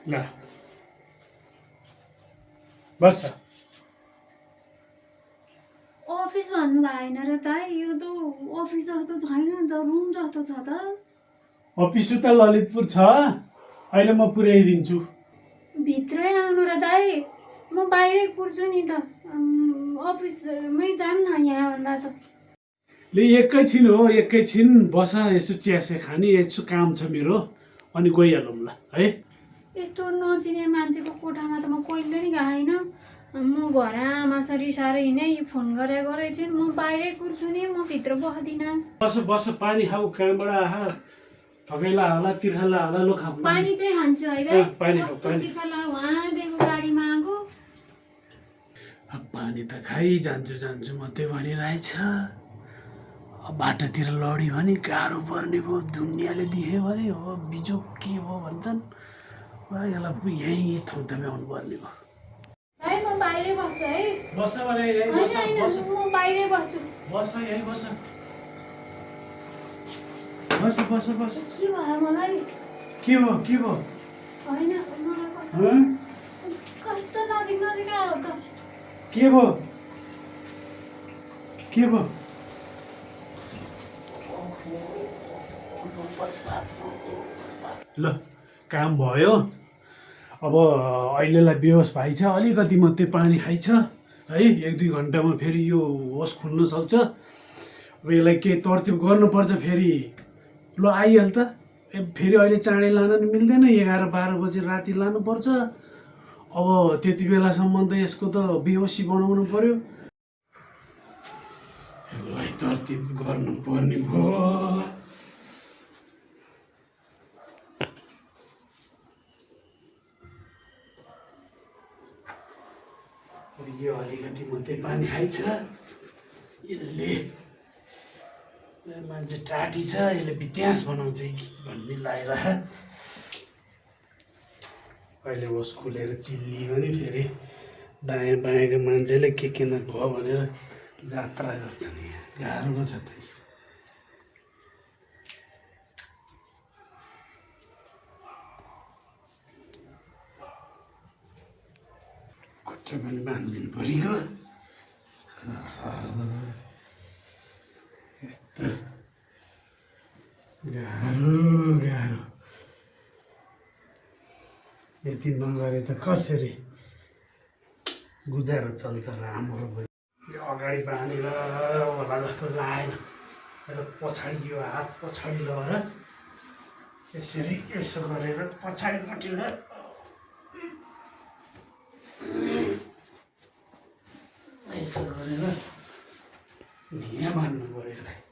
ल बस अफिस भन्नु भएन र दाइ, यो त अफिस जस्तो छैन नि त, रुम जस्तो छ त। अफिस त ललितपुर छ, अहिले म पुर्याइदिन्छु। भित्रै आउनु र दाइ, म बाहिरै कुर्छु नि त। अफिसमै जाऊँ न यहाँभन्दा त। ले एकैछिन हो, एकैछिन बस, यसो चियासे खाने, यसो काम छ मेरो, अनि गइहालौँ ल है। यस्तो नचिने मान्छेको कोठामा त म कहिले नि गएन। म घर आमासँग रिसाएर हिँडे फोन गरेको रहेछन्, म बाहिरै कुर्छु नि, म भित्र बस्दिनँ। बस बस, पानी खाऊ, कहाँबाट आहा, थकैला होला, तिर्खाला होला, लो खाऊ पानी चाहिँ खान्छु है दाइ। पानी खाऊ, पानी। तिर्खाला उहाँदेखिको गाडीमा आएको। अब पानी त खाइजान्छु जान्छु मात्रै भनिरहेछ। अब बाटोतिर लड्यो भने गाह्रो पर्ने भयो, दुनियाँले देख्यो भने हो बिजोग के भयो भन्छन्। यसलाई यहीँ थम्थम्याउनु पर्ने भयो। दाइ म बाहिरै बस्छु है। बस भने यहीँ बस, बस म बाहिरै बस्छु। बस, यहीँ बस, बस बस बस। के भयो मलाई? के भयो, के भयो? होइन मलाई कस्तो नजिक नजिक आयो त। के भयो, के भयो? ल काम भयो। अब अहिलेलाई बेहोस भएछ, अलिकति मात्रै पानी खाइछ है। 1-2 घन्टामा फेरि यो होस खुल्न सक्छ। अब यसलाई केही तरतिब गर्नुपर्छ फेरि। ल आइहाल त। फेरि अहिले चाँडै लान नि मिल्दैन, 11-12 बजी राति लानुपर्छ। अब त्यति बेलासम्म त यसको त बेहोसी बनाउनु पर्यो। यसलाई तरतिब गर्नुपर्ने भयो। यो अलिकति मात्रै पानी खाइछ। यसले मान्छे टाटी छ, यसले बित्यास बनाउँछ कि भन्ने लागेर अहिले होस खुलेर चिल्लियो भने फेरि दायाँ बायाँको मान्छेले के न भयो भनेर जात्रा गर्छन्। यहाँ गाह्रो पो छ त। खुट्टा पनि बाँधिदिनु पऱ्यो। गाह्रो गाह्रो, यति नगरे त कसरी गुजारा चल्छ र हाम्रो पनि। यो अगाडि बाँधेर होला जस्तो लागेन। र पछाडि यो हात पछाडि लगाएर यसरी यसो गरेर पछाडिपट्टि यसो गरेर यहाँ बाँध्नु पऱ्यो।